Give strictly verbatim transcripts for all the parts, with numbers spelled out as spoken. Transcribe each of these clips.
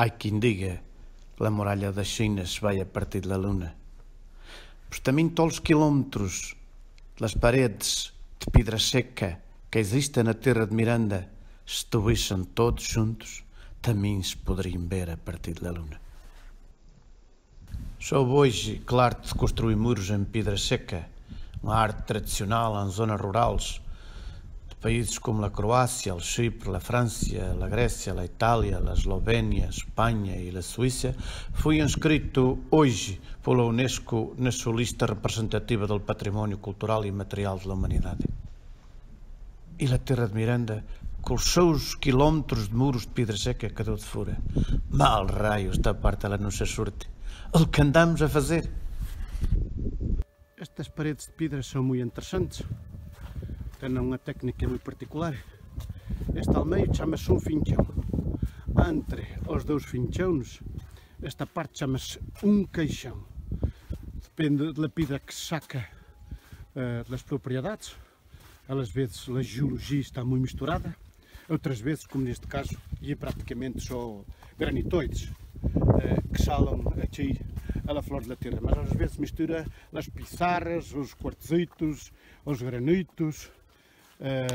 Ai quem diga que la muralla da China se vai a partir de la luna. Pois também todos os quilómetros das paredes de pedra seca que existem na terra de Miranda, se estivessem todos juntos, também se poderiam ver a partir de la luna. Só hoje, claro, de construir muros em pedra seca, uma arte tradicional em zonas rurais, de países como a Croácia, o Chipre, a França, a Grécia, a Itália, a Eslovénia, a Espanha e a Suíça, foi inscrito hoje pela UNESCO na sua lista representativa do património cultural e material da humanidade. E la terra de Miranda, com os seus quilómetros de muros de pedra seca que deu de fora. Mal raio esta parte ela não se surte. O que andamos a fazer? Estas paredes de pedra são muito interessantes. Têm uma técnica muito particular. Este ao meio chama-se um finchão. Entre os dois finchões, esta parte chama-se um caixão. Depende da pedra que se saca, eh, das propriedades. Às vezes a geologia está muito misturada, outras vezes, como neste caso, e é praticamente só granitoides, eh, que salam aqui a la flor da terra. Mas às vezes mistura as pissarras, os quartzitos, os granitos, eh,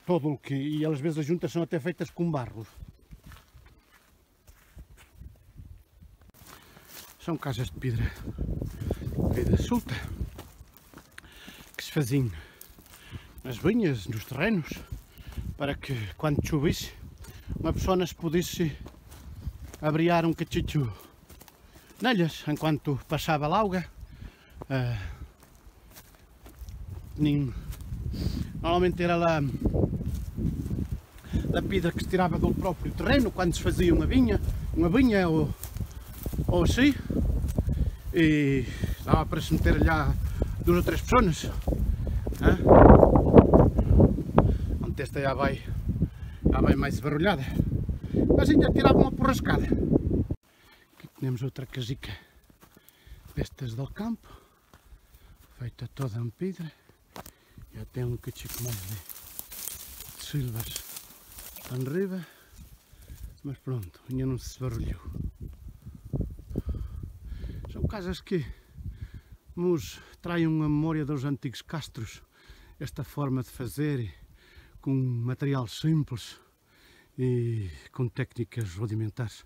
todo o que. E às vezes as juntas são até feitas com barro. São casas de pedra, pedra solta, que se faziam nas vinhas, nos terrenos, para que quando chovesse, uma pessoa se pudesse abrigar um cachito nelas enquanto passava a lauga. Ah, Nin-, normalmente era la, la pedra que se tirava do próprio terreno quando se fazia uma vinha, uma vinha ou, ou assim, e dava para se meter lá duas ou três pessoas, hã? Onde esta já vai, já vai mais barulhada, mas ainda tirava uma porrascada. Aqui temos outra casica destas do campo, feita toda em pedra. Já tem um cachito mais de, de silvas em riba, mas pronto, ainda não se barulhou. São casas que nos traem a memória dos antigos castros, esta forma de fazer com material simples e com técnicas rudimentares.